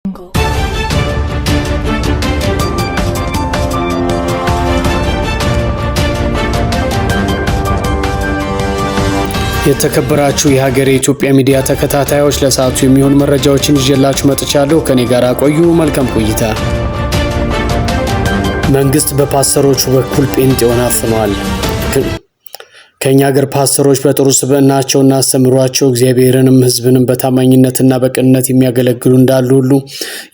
Jungle. የተከበራችሁ የሀገሬ ኢትዮጵያ ሚዲያ ተከታታዮች፣ ለሰዓቱ የሚሆኑ መረጃዎችን ይዤላችሁ መጥቻለሁ። ከኔ ጋር ቆዩ። መልካም ቆይታ። መንግስት በፓስተሮቹ በኩል ጴንጤውን አፍኗል። ከእኛ ሀገር ፓስተሮች በጥሩ ስብዕናቸውና አስተምሯቸው እግዚአብሔርንም ሕዝብንም በታማኝነትና በቅንነት የሚያገለግሉ እንዳሉ ሁሉ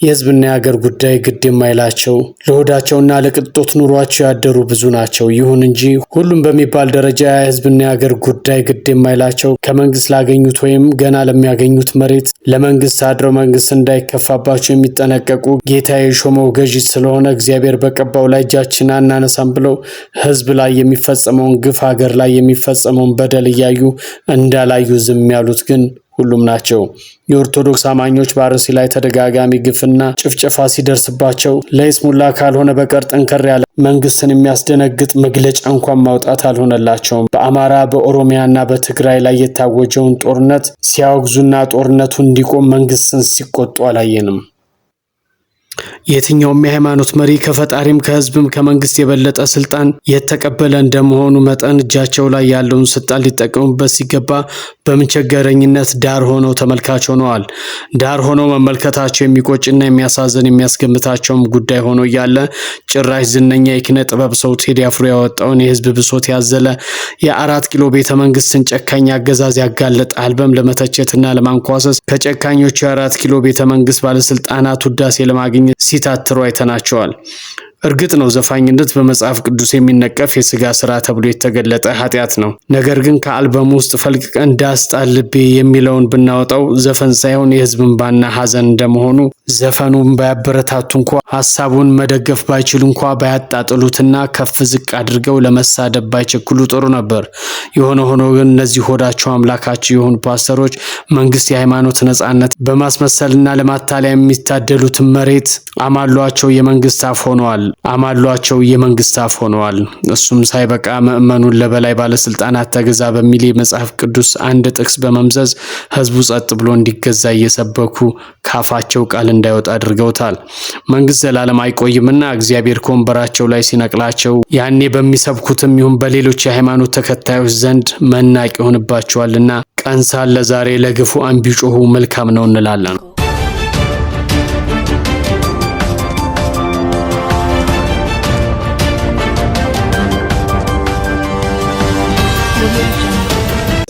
የሕዝብና የሀገር ጉዳይ ግድ የማይላቸው፣ ለሆዳቸውና ለቅንጦት ኑሯቸው ያደሩ ብዙ ናቸው። ይሁን እንጂ ሁሉም በሚባል ደረጃ የሕዝብና የሀገር ጉዳይ ግድ የማይላቸው፣ ከመንግስት ላገኙት ወይም ገና ለሚያገኙት መሬት ለመንግስት አድረው መንግስት እንዳይከፋባቸው የሚጠነቀቁ፣ ጌታ የሾመው ገዢ ስለሆነ እግዚአብሔር በቀባው ላይ እጃችን አናነሳም ብለው ሕዝብ ላይ የሚፈጸመውን ግፍ፣ ሀገር ላይ የሚፈጸመውን በደል እያዩ እንዳላዩ ዝም ያሉት ግን ሁሉም ናቸው። የኦርቶዶክስ አማኞች በአርሲ ላይ ተደጋጋሚ ግፍና ጭፍጨፋ ሲደርስባቸው ለይስሙላ ካልሆነ በቀር ጠንከር ያለ መንግስትን የሚያስደነግጥ መግለጫ እንኳን ማውጣት አልሆነላቸውም። በአማራ፣ በኦሮሚያና በትግራይ ላይ የታወጀውን ጦርነት ሲያወግዙና ጦርነቱ እንዲቆም መንግስትን ሲቆጡ አላየንም። የትኛውም የሃይማኖት መሪ ከፈጣሪም ከህዝብም ከመንግስት የበለጠ ስልጣን የተቀበለ እንደመሆኑ መጠን እጃቸው ላይ ያለውን ስልጣን ሊጠቀሙበት ሲገባ በምንቸገረኝነት ዳር ሆነው ተመልካች ሆነዋል። ዳር ሆነው መመልከታቸው የሚቆጭና የሚያሳዝን የሚያስገምታቸውም ጉዳይ ሆኖ እያለ ጭራሽ ዝነኛ የኪነ ጥበብ ሰው ቴዲ አፍሮ ያወጣውን የህዝብ ብሶት ያዘለ፣ የአራት ኪሎ ቤተ መንግስትን ጨካኝ አገዛዝ ያጋለጠ አልበም ለመተቸትና ለማንኳሰስ፣ ከጨካኞቹ የአራት ኪሎ ቤተ መንግስት ባለስልጣናት ውዳሴ ለማግኘት ሲታትሩ አይተናቸዋል። እርግጥ ነው ዘፋኝነት በመጽሐፍ ቅዱስ የሚነቀፍ የስጋ ስራ ተብሎ የተገለጠ ኃጢአት ነው። ነገር ግን ከአልበሙ ውስጥ ፈልቅቀን ዳስጣ ልቤ የሚለውን ብናወጣው ዘፈን ሳይሆን የህዝብ እንባና ሀዘን እንደመሆኑ ዘፈኑን ባያበረታቱ እንኳ፣ ሀሳቡን መደገፍ ባይችሉ እንኳ፣ ባያጣጥሉትና ከፍ ዝቅ አድርገው ለመሳደብ ባይቸኩሉ ጥሩ ነበር። የሆነ ሆኖ ግን እነዚህ ሆዳቸው አምላካቸው የሆኑ ፓስተሮች መንግስት የሃይማኖት ነጻነት በማስመሰልና ለማታለያ የሚታደሉትን መሬት አማሏቸው የመንግስት አፍ ሆነዋል። አማሏቸው የመንግስት አፍ ሆነዋል። እሱም ሳይበቃ ምዕመኑን ለበላይ ባለስልጣናት ተገዛ በሚል የመጽሐፍ ቅዱስ አንድ ጥቅስ በመምዘዝ ህዝቡ ጸጥ ብሎ እንዲገዛ እየሰበኩ ካፋቸው ቃል እንዳይወጣ አድርገውታል። መንግስት ዘላለም አይቆይምና እግዚአብሔር ከወንበራቸው ላይ ሲነቅላቸው ያኔ በሚሰብኩትም ይሁን በሌሎች የሃይማኖት ተከታዮች ዘንድ መናቅ ይሆንባቸዋልና ቀን ሳለ ዛሬ ለግፉ ቢጮሁ መልካም ነው እንላለን።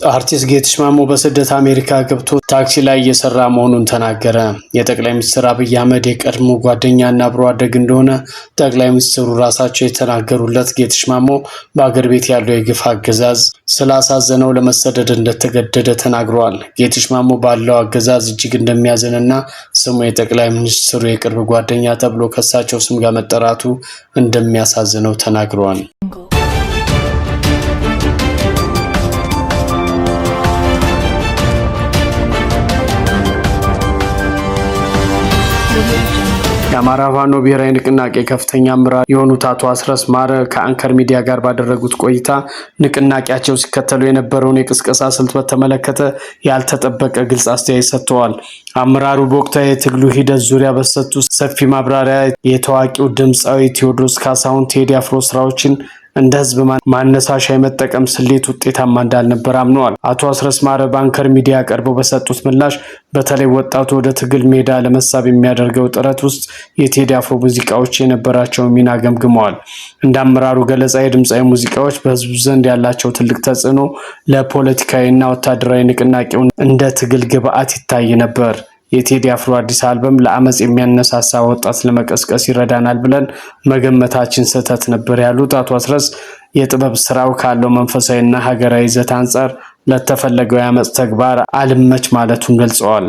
አርቲስት ጌትሽ ማሞ በስደት አሜሪካ ገብቶ ታክሲ ላይ እየሰራ መሆኑን ተናገረ። የጠቅላይ ሚኒስትር አብይ አህመድ የቀድሞ ጓደኛና አብሮ አደግ እንደሆነ ጠቅላይ ሚኒስትሩ ራሳቸው የተናገሩለት ጌትሽ ማሞ በአገር ቤት ያለው የግፍ አገዛዝ ስላሳዘነው ለመሰደድ እንደተገደደ ተናግረዋል። ጌትሽ ማሞ ባለው አገዛዝ እጅግ እንደሚያዝንና ስሙ የጠቅላይ ሚኒስትሩ የቅርብ ጓደኛ ተብሎ ከሳቸው ስም ጋር መጠራቱ እንደሚያሳዝነው ተናግረዋል። የአማራ ፋኖ ብሔራዊ ንቅናቄ ከፍተኛ አመራር የሆኑት አቶ አስረስ ማረ ከአንከር ሚዲያ ጋር ባደረጉት ቆይታ ንቅናቄያቸው ሲከተሉ የነበረውን የቅስቀሳ ስልት በተመለከተ ያልተጠበቀ ግልጽ አስተያየት ሰጥተዋል። አመራሩ በወቅታዊ የትግሉ ሂደት ዙሪያ በሰጡ ሰፊ ማብራሪያ የታዋቂው ድምፃዊ ቴዎድሮስ ካሳሁን ቴዲ አፍሮ ስራዎችን እንደ ህዝብ ማነሳሻ የመጠቀም ስሌት ውጤታማ እንዳልነበር አምነዋል። አቶ አስረስ ማረ በአንከር ሚዲያ ቀርበው በሰጡት ምላሽ በተለይ ወጣቱ ወደ ትግል ሜዳ ለመሳብ የሚያደርገው ጥረት ውስጥ የቴዲ አፍሮ ሙዚቃዎች የነበራቸውን ሚና ገምግመዋል። እንደ አመራሩ ገለጻ የድምፃዊ ሙዚቃዎች በህዝቡ ዘንድ ያላቸው ትልቅ ተጽዕኖ ለፖለቲካዊና ወታደራዊ ንቅናቄው እንደ ትግል ግብዓት ይታይ ነበር። የቴዲ አፍሮ አዲስ አልበም ለአመፅ የሚያነሳሳ ወጣት ለመቀስቀስ ይረዳናል ብለን መገመታችን ስህተት ነበር ያሉት አቶ አስረስ፣ የጥበብ ስራው ካለው መንፈሳዊና ሀገራዊ ይዘት አንጻር ለተፈለገው የአመፅ ተግባር አልመች ማለቱን ገልጸዋል።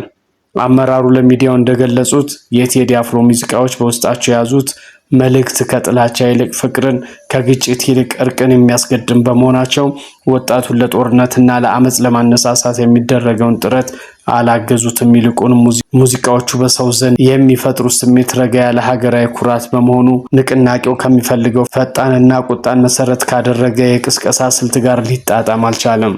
አመራሩ ለሚዲያው እንደገለጹት የቴዲ አፍሮ ሙዚቃዎች በውስጣቸው የያዙት መልእክት ከጥላቻ ይልቅ ፍቅርን፣ ከግጭት ይልቅ እርቅን የሚያስገድም በመሆናቸው ወጣቱን ለጦርነትና ለአመፅ ለማነሳሳት የሚደረገውን ጥረት አላገዙትም። ይልቁን ሙዚቃዎቹ በሰው ዘንድ የሚፈጥሩት ስሜት ረጋ ያለ ሀገራዊ ኩራት በመሆኑ ንቅናቄው ከሚፈልገው ፈጣንና ቁጣን መሰረት ካደረገ የቅስቀሳ ስልት ጋር ሊጣጣም አልቻለም።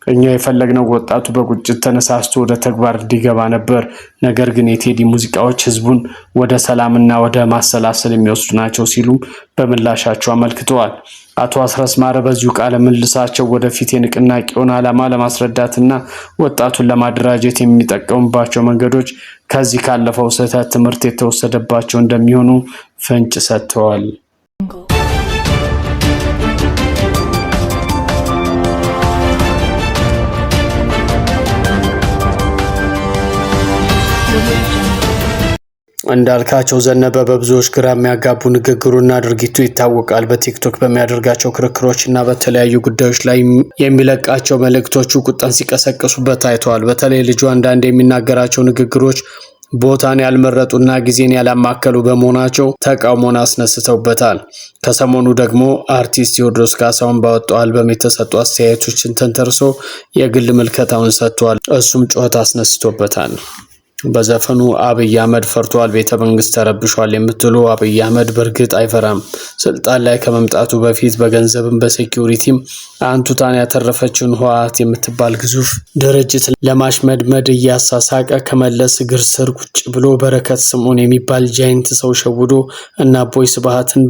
እኛ የፈለግነው ወጣቱ በቁጭት ተነሳስቶ ወደ ተግባር እንዲገባ ነበር። ነገር ግን የቴዲ ሙዚቃዎች ህዝቡን ወደ ሰላምና ወደ ማሰላሰል የሚወስዱ ናቸው ሲሉ በምላሻቸው አመልክተዋል። አቶ አስረስ ማረ በዚሁ ቃለ ምልልሳቸው ወደፊት የንቅናቄውን ዓላማ ለማስረዳትና ወጣቱን ለማደራጀት የሚጠቀሙባቸው መንገዶች ከዚህ ካለፈው ስህተት ትምህርት የተወሰደባቸው እንደሚሆኑ ፍንጭ ሰጥተዋል። እንዳልካቸው ዘነበ በብዙዎች ግራ የሚያጋቡ ንግግሩና ድርጊቱ ይታወቃል። በቲክቶክ በሚያደርጋቸው ክርክሮች እና በተለያዩ ጉዳዮች ላይ የሚለቃቸው መልእክቶቹ ቁጣን ሲቀሰቅሱበት ታይተዋል። በተለይ ልጁ አንዳንድ የሚናገራቸው ንግግሮች ቦታን ያልመረጡና ጊዜን ያላማከሉ በመሆናቸው ተቃውሞን አስነስተውበታል። ከሰሞኑ ደግሞ አርቲስት ቴዎድሮስ ካሳሁን ባወጣው አልበም የተሰጡ አስተያየቶችን ተንተርሶ የግል ምልከታውን ሰጥቷል። እሱም ጩኸት አስነስቶበታል። በዘፈኑ አብይ አህመድ ፈርቷል፣ ቤተ መንግስት ተረብሿል የምትሉ፣ አብይ አህመድ በእርግጥ አይፈራም። ስልጣን ላይ ከመምጣቱ በፊት በገንዘብም በ security ም አንቱታን ያተረፈችውን ህወሓት የምትባል ግዙፍ ድርጅት ለማሽመድመድ እያሳሳቀ ከመለስ እግር ስር ቁጭ ብሎ በረከት ስምዖን የሚባል giant ሰው ሸውዶ እና አቦይ ስብሃትን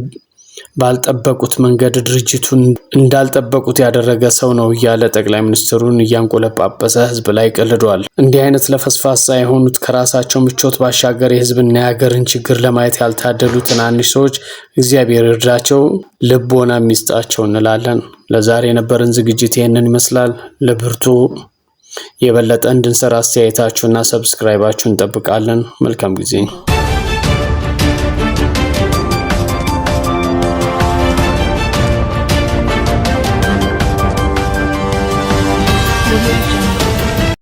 ባልጠበቁት መንገድ ድርጅቱን እንዳልጠበቁት ያደረገ ሰው ነው እያለ ጠቅላይ ሚኒስትሩን እያንቆለጳጰሰ ህዝብ ላይ ቀልዷል። እንዲህ አይነት ለፈስፋሳ የሆኑት ከራሳቸው ምቾት ባሻገር የህዝብና የሀገርን ችግር ለማየት ያልታደሉ ትናንሽ ሰዎች እግዚአብሔር ይርዳቸው፣ ልቦና የሚስጣቸው እንላለን። ለዛሬ የነበረን ዝግጅት ይህንን ይመስላል። ለብርቱ የበለጠ እንድንሰራ አስተያየታችሁና subscribe ኣችሁ እንጠብቃለን። መልካም ጊዜ።